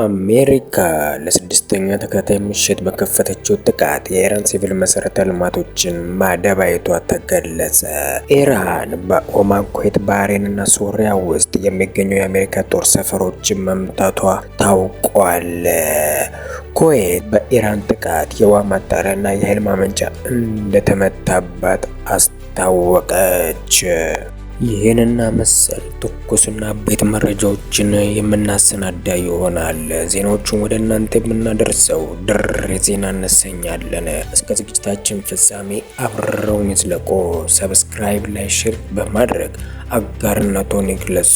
አሜሪካ ለስድስተኛ ተከታታይ ምሽት በከፈተችው ጥቃት የኢራን ሲቪል መሰረተ ልማቶችን ማደባየቷ ተገለጸ። ኢራን በኦማን፣ ኩዌት፣ ባህሬን እና ሶሪያ ውስጥ የሚገኙ የአሜሪካ ጦር ሰፈሮችን መምታቷ ታውቋል። ኩዌት በኢራን ጥቃት የውሃ ማጣሪያና የኃይል ማመንጫ እንደተመታባት አስታወቀች። ይህንና መሰል ትኩስና አበይት መረጃዎችን የምናሰናዳ ይሆናል። ዜናዎቹን ወደ እናንተ የምናደርሰው ድሬ ዜና እንሰኛለን። እስከ ዝግጅታችን ፍጻሜ አብረውን ይዝለቁ። Subscribe፣ like፣ share በማድረግ አጋርነቶን ይግለጹ።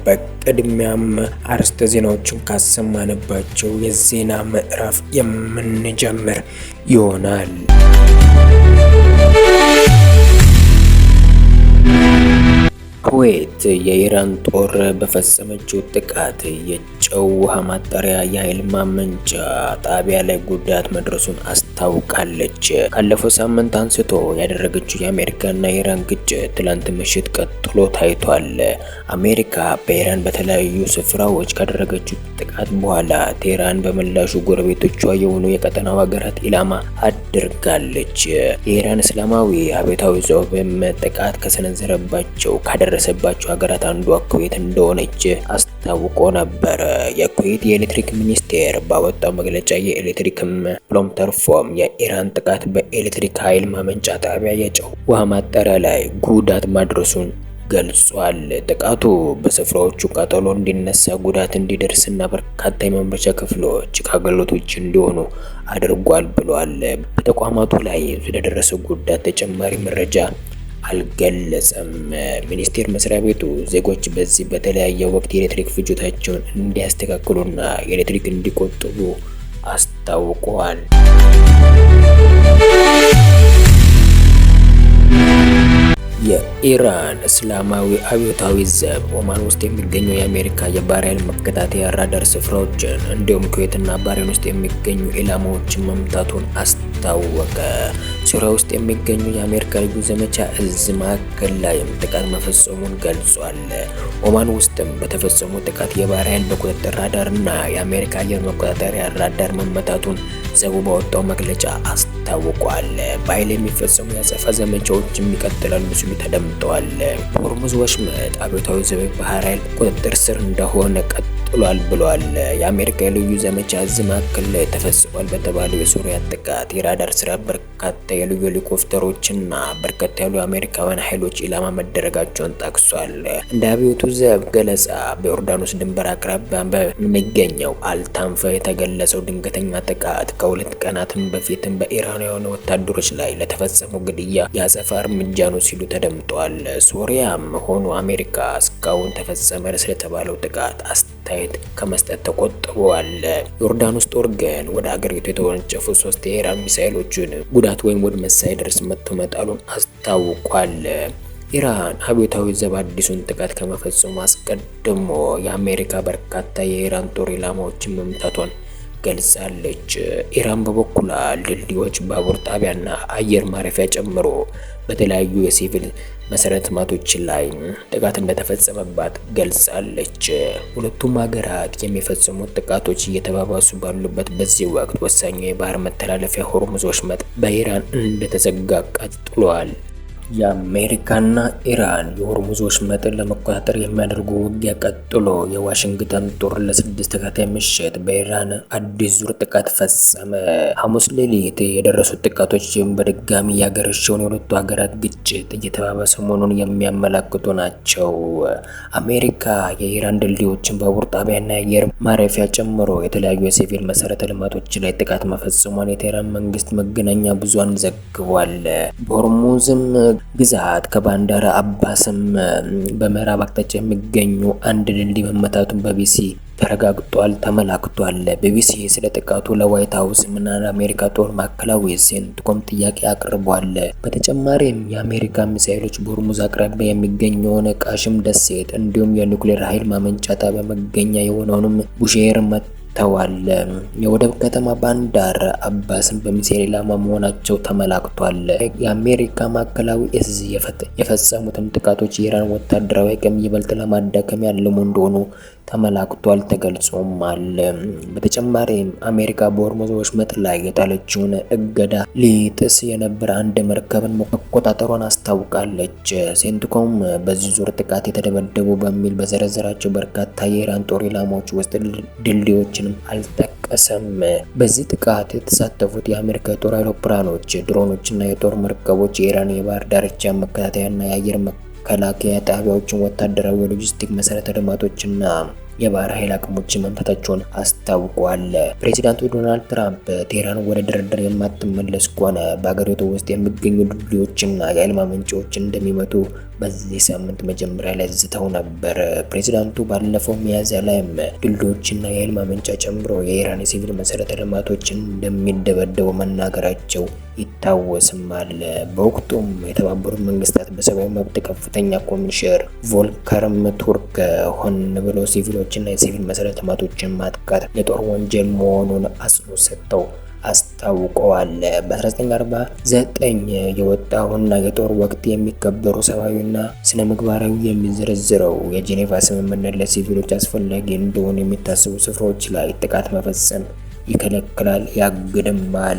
በቅድሚያም አርዕስተ ዜናዎችን ካሰማንባቸው የዜና ምዕራፍ የምንጀምር ይሆናል። ኩዌት የኢራን ጦር በፈጸመችው ጥቃት የጨው ውሃ ማጣሪያ የኃይል ማመንጫ ጣቢያ ላይ ጉዳት መድረሱን አስታውቃለች። ካለፈው ሳምንት አንስቶ ያደረገችው የአሜሪካና የኢራን ግጭት ትላንት ምሽት ቀጥሎ ታይቷል። አሜሪካ በኢራን በተለያዩ ስፍራዎች ካደረገችው ጥቃት በኋላ ቴህራን በምላሹ ጎረቤቶቿ የሆኑ የቀጠናው ሀገራት ኢላማ አድርጋለች። የኢራን እስላማዊ አብዮታዊ ዘብም ጥቃት ከሰነዘረባቸው ካደረሰባቸው ሀገራት አንዷ ኩዌት እንደሆነች አስታውቆ ነበር። የኩዌት የኤሌክትሪክ ሚኒስቴር ባወጣው መግለጫ የኤሌክትሪክም ብሎም ተርፎም የኢራን ጥቃት በኤሌክትሪክ ኃይል ማመንጫ ጣቢያ የጨው ውሃ ማጣሪያ ላይ ጉዳት ማድረሱን ገልጿል። ጥቃቱ በስፍራዎቹ ቃጠሎ እንዲነሳ፣ ጉዳት እንዲደርስና በርካታ የማምረቻ ክፍሎች ከአገልግሎት ውጭ እንዲሆኑ አድርጓል ብሏል። በተቋማቱ ላይ ስለደረሰው ጉዳት ተጨማሪ መረጃ አልገለጸም። ሚኒስቴር መስሪያ ቤቱ ዜጎች በዚህ በተለያየ ወቅት የኤሌክትሪክ ፍጆታቸውን እንዲያስተካክሉና የኤሌክትሪክ እንዲቆጥቡ አስታውቀዋል። የኢራን እስላማዊ አብዮታዊ ዘብ ኦማን ውስጥ የሚገኙ የአሜሪካ የባህር ኃይል መከታተያ ራዳር ስፍራዎችን እንዲሁም ኩዌትና ባህሬን ውስጥ የሚገኙ ኢላማዎችን መምታቱን አስታወቀ። ሶሪያ ውስጥ የሚገኙ የአሜሪካ ልዩ ዘመቻ እዝ ማዕከል ላይም ጥቃት መፈጸሙን ገልጿል። ኦማን ውስጥም በተፈጸሙ ጥቃት የባህር ኃይል በቁጥጥር ራዳርና የአሜሪካ አየር መቆጣጠሪያ ራዳር መመታቱን ዘቡ ባወጣው መግለጫ አስታውቋል። በኃይል የሚፈጸሙ የአጸፋ ዘመቻዎችም ይቀጥላሉ ሲሉ ተደምጠዋል። በሆርሙዝ ወሽመጥ አብዮታዊ ዘብ ባህር ኃይል ቁጥጥር ስር እንደሆነ ቀጥሏል ብሏል። የአሜሪካ የልዩ ዘመቻ እዝ ማዕከል ላይ ተፈጽሟል በተባለው የሶሪያ ጥቃት የራዳር ስራ በርካታ የልዩ ሄሊኮፕተሮችና በርከት ያሉ የአሜሪካውያን ኃይሎች ኢላማ መደረጋቸውን ጠቅሷል። እንደ አብዮቱ ዘብ ገለጻ በዮርዳኖስ ድንበር አቅራቢያ በሚገኘው አልታንፈ የተገለጸው ድንገተኛ ጥቃት ከሁለት ቀናትም በፊትም በኢራናውያን ወታደሮች ላይ ለተፈጸመው ግድያ የአጸፋ እርምጃ ነው ሲሉ ተደምጠዋል። ሶሪያም ሆኑ አሜሪካ እስካሁን ተፈጸመ ስለተባለው ጥቃት አስተያየት ከመስጠት ተቆጥበዋል። ዮርዳኖስ ጦር ግን ወደ አገሪቱ የተወነጨፉ 3 የኢራን ሚሳኤሎችን ጉዳት ወይም ውድመት ሳይደርስ መጥቶ መጣሉን አስታውቋል። ኢራን አብዮታዊ ዘብ አዲሱን ጥቃት ከመፈጸሙ አስቀድሞ የአሜሪካ በርካታ የኢራን ጦር ኢላማዎችን መምታቷን ገልጻለች። ኢራን በበኩሏ ድልድዮች፣ ባቡር ጣቢያና አየር ማረፊያ ጨምሮ በተለያዩ የሲቪል መሰረተ ልማቶች ላይ ጥቃት እንደተፈጸመባት ገልጻለች። ሁለቱም ሀገራት የሚፈጽሙት ጥቃቶች እየተባባሱ ባሉበት በዚህ ወቅት ወሳኙ የባህር መተላለፊያ ሆርሙዝ ወሽመጥ በኢራን እንደተዘጋ ቀጥሏል። የአሜሪካና ኢራን የሆርሙዝ ወሽመጥን ለመቆጣጠር የሚያደርጉ ውጊያ ቀጥሎ የዋሽንግተን ጦር ለስድስት ተከታታይ ምሽት በኢራን አዲስ ዙር ጥቃት ፈጸመ። ሐሙስ ሌሊት የደረሱት ጥቃቶች በድጋሚ ያገረሸውን የሁለቱ ሀገራት ግጭት እየተባባሰ መሆኑን የሚያመላክቱ ናቸው። አሜሪካ የኢራን ድልድዮችን፣ ባቡር ጣቢያና የአየር ማረፊያ ጨምሮ የተለያዩ የሲቪል መሰረተ ልማቶች ላይ ጥቃት መፈጸሟን የቴህራን መንግስት መገናኛ ብዙሃን ዘግቧል። በሆርሙዝም ግዛት ከባንዳር አባስም በምዕራብ አቅጣጫ የሚገኙ አንድ ድልድይ መመታቱን በቢቢሲ ተረጋግጧል ተመላክቷል። ቢቢሲ ስለ ጥቃቱ ለዋይት ሀውስ እና ለአሜሪካ ጦር ማዕከላዊ ሴንትኮም ጥያቄ አቅርቧል። በተጨማሪም የአሜሪካ ሚሳኤሎች በሆርሙዝ አቅራቢያ የሚገኘውን ቃሽም ደሴት እንዲሁም የኒውክሌር ኃይል ማመንጫ ጣቢያ መገኛ የሆነውንም ቡሼር ተዋል። የወደብ ከተማ ባንዳር አባስን በሚሳኤል ኢላማ መሆናቸው ተመላክቷል። የአሜሪካ ማዕከላዊ እዝ የፈጸሙትም ጥቃቶች የኢራን ወታደራዊ አቅም ይበልጥ ለማዳከም ያለሙ እንደሆኑ ተመላክቷል ተገልጾም አለ። በተጨማሪም አሜሪካ በሆርሙዝ ወሽመጥ ላይ የጣለችውን እገዳ ሊጥስ የነበረ አንድ መርከብን መቆጣጠሯን አስታውቃለች። ሴንትኮም በዚህ ዙር ጥቃት የተደበደቡ በሚል በዘረዘራቸው በርካታ የኢራን ጦር ኢላማዎች ውስጥ ድልድዮችንም አልጠቀሰም። በዚህ ጥቃት የተሳተፉት የአሜሪካ የጦር አውሮፕላኖች፣ ድሮኖችና የጦር መርከቦች የኢራን የባህር ዳርቻ መከታተያና የአየር መከላከያ ጣቢያዎችን፣ ወታደራዊ የሎጂስቲክ መሰረተ ልማቶችና የባህር ኃይል አቅሞችን መምታታቸውን አስታውቋል። ፕሬዚዳንቱ ዶናልድ ትራምፕ ቴህራን ወደ ድርድር የማትመለስ ከሆነ በሀገሪቱ ውስጥ የሚገኙ ድልድዮችና የኃይል ማመንጫዎች እንደሚመቱ በዚህ ሳምንት መጀመሪያ ላይ ዝተው ነበር። ፕሬዚዳንቱ ባለፈው ሚያዝያ ላይም ድልድዮችና የኃይል ማመንጫ ጨምሮ የኢራን የሲቪል መሰረተ ልማቶች እንደሚደበደቡ መናገራቸው ይታወስማል። በወቅቱም የተባበሩት መንግስታት በሰብአዊ መብት ከፍተኛ ኮሚሽነር ቮልከር ቱርክ ሆን ብሎ ሲቪሎችና የሲቪል መሰረተ ልማቶችን ማጥቃት የጦር ወንጀል መሆኑን አጽንኦት ሰጥተው አስታውቀዋል። በ1949 የወጣውና የጦር ወቅት የሚከበሩ ሰብአዊና ስነ ምግባራዊ የሚዘረዝረው የጄኔቫ ስምምነት ለሲቪሎች አስፈላጊ እንደሆኑ የሚታሰቡ ስፍራዎች ላይ ጥቃት መፈጸም ይከለክላል፣ ያግድማል።